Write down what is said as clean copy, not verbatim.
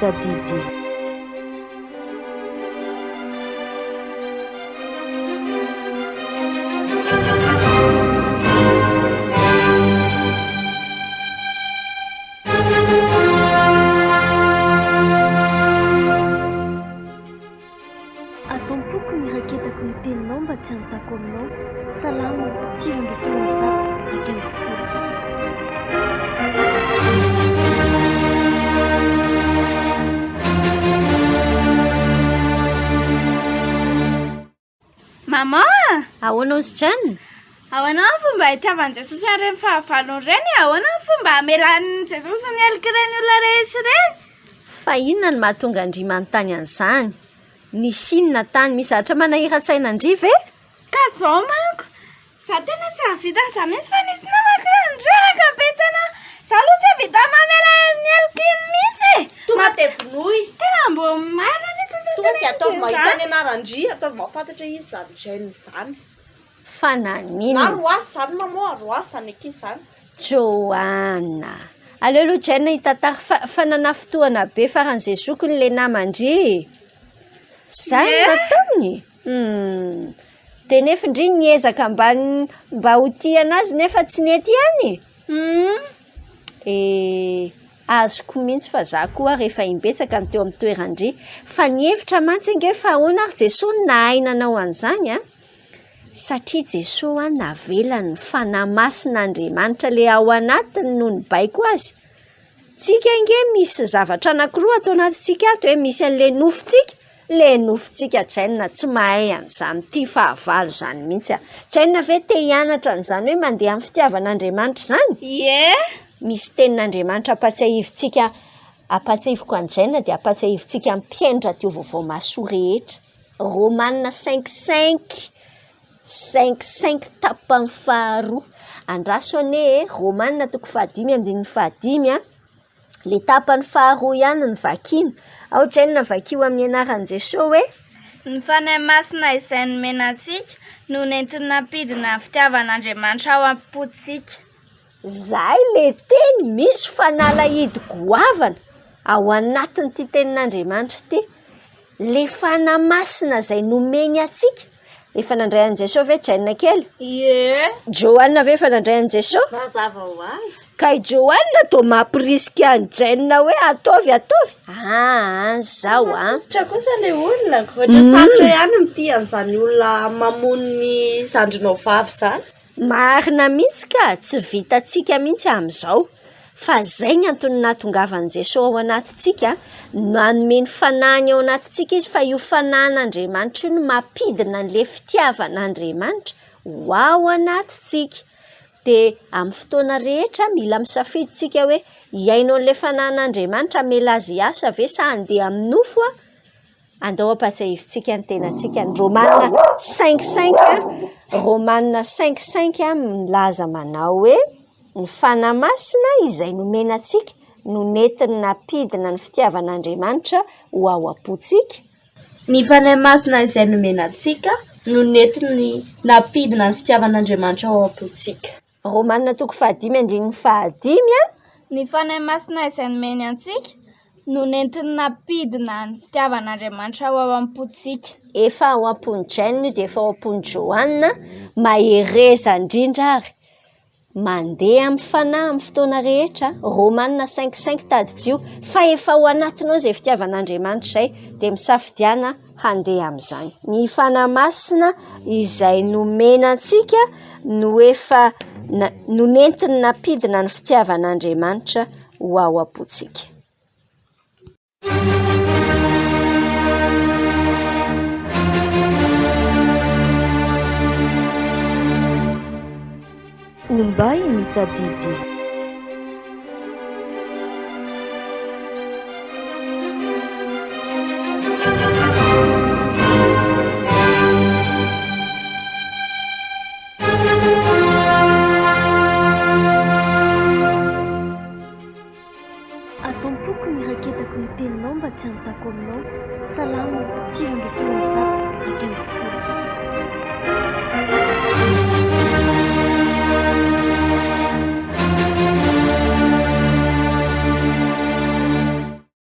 tadidy. Ato am-poko ny iraketako ny teninao mba tsy hanontako aminao. Salamo 119. Maman a! Ahoana ozy Jane? Ahoana ny fomba hitiavan'i Jesosy an'ireny fahavalony ireny e? Ahoana ny fomba hamelan'i Jesosy ny helok'ireny olona rehetra ireny? Fa inona no mahatonga an-dry manontany an'izany? Nisy inona tany? Misy zavatra manahiran-tsaina an-dry ve? Ka izao manko, Za tena tsy hahavita an'izany mihitsy fa nisy namako nandreraka be tena za aloha tsy hahavita mamela ny heloka iny mihitsy e! Tonga dia vonoy. Tena mbô marina mihitsy izay Tonga dia ataovy tenenin-dry mahita zany. ny anaran-dry, ataovy mahafantatra hoe iza izany Jane izany. Fa Na naninona? roasy izany maman a, roasy izany ankizy izany. Joana. Aleo aloha Jane hitantara fa fa nanafintohana be faran'izay zokiny ilay naman-dry e! Izany Ie. nataony? Hum. Dia nefa ndry niezaka mba mba ho tia anazy nefa tsy nety ihany e. Hum. Eh, azoko mihitsy fa za koa ary efa imbetsaka ny teo amin'ny toeran-dry. Fa nihevitra mantsy ange fa ahoana ary Jesoa no nahay nanao an'izany an? Satria Jesoa an navelany ny Fanahy Masin'Andriamanitra le ao anatiny no nibaiko azy. Tsika ange misy zavatra anankiroa ato anatintsika ato e, misy an'le nofontsika, le nofontsika Jaina tsy mahay an'izany tia fahavalo izany mihitsy a. Jaina ve te hianatra an'izany hoe mandeha amin'ny fitiavan'Andriamanitra izany? Ie. Misy tenin'Andriamanitra ampatsiahivintsika, ampatsiahiviko an'i Jaina dia ampatsiahivintsika ny mpihaino radio vaovao mahasoa rehetra. Romana 5 5. 5 5 tapany faharoa. Andraso anie e, Romana toko fahadimy andininy fahadimy a. Le tapany faharoa ihany no vakiana. Ao Jaina vakio amin'ny anaran'i Jesoa hoe. Ny Fanahy Masina izay nomena antsika no nentiny nampidina ny fitiavan'Andriamanitra ao am-pontsika. Zay le teny misy fanalahidy goavana ao anatin'ity tenin'Andriamanitra ity. Le Fanahy Masina izay nomeny antsika. Efa nandray an'i Jesoa ve Jaina kely? Ie. Joanna ve efa nandray an'i Jesoa? Mazava ho azy. Ka i Joanna toa mampirisika an'i Jaina hoe ataovy ataovy. Aa zao a. Masosotra kosa le olona. Ohatra sarotra ihany mitia an'izany olona mamono ny zandrinao vavy izany. Marina mihitsy ka, tsy vitantsika mihitsy amin'izao. Fa izay ny antony nahatongavan'i Jesoa ao anatintsika, nanome ny fanahiny ao anatintsika izy fa io fanahin'Andriamanitra io no mampidina an'ilay fitiavan'Andriamanitra ho ao anatintsika. Dia amin'ny fotoana rehetra mila misafidy tsika hoe hihaino an'ilay fanahin'Andriamanitra hamela azy hiasa ve sa handeha amin'ny nofo aho? Andao hampatsiahivintsika ny tenantsika ny Romana 5 5 Romana 5 5 milaza manao hoe ny Fanahy Masina izay nomena antsika no nentiny nampidina ny fitiavan'Andriamanitra ho ao am-pontsika. Ny Fanahy Masina izay nomena antsika no nentiny nampidina ny fitiavan'Andriamanitra ao am-pontsika. Romana toko fahadimy andininy fahadimy a. Ny Fanahy Masina izay nomeny antsika no nentiny nampidina ny fitiavan'Andriamanitra ho ao am-pontsika. Efa ao am-pon'i Jane io dia efa ao am-pon'i Joanne, mahereza indrindra ary mandeha amin'ny fanahy amin'ny fotoana rehetra, Romana 5 5 tadidio fa efa ao anatinao izay fitiavan'Andriamanitra izay dia misafidiana handeha amin'izany. Ny Fanahy Masina izay nomena antsika no efa no nentiny nampidina ny fitiavan'Andriamanitra ho ao am-pontsika. Ombay ny tadidy.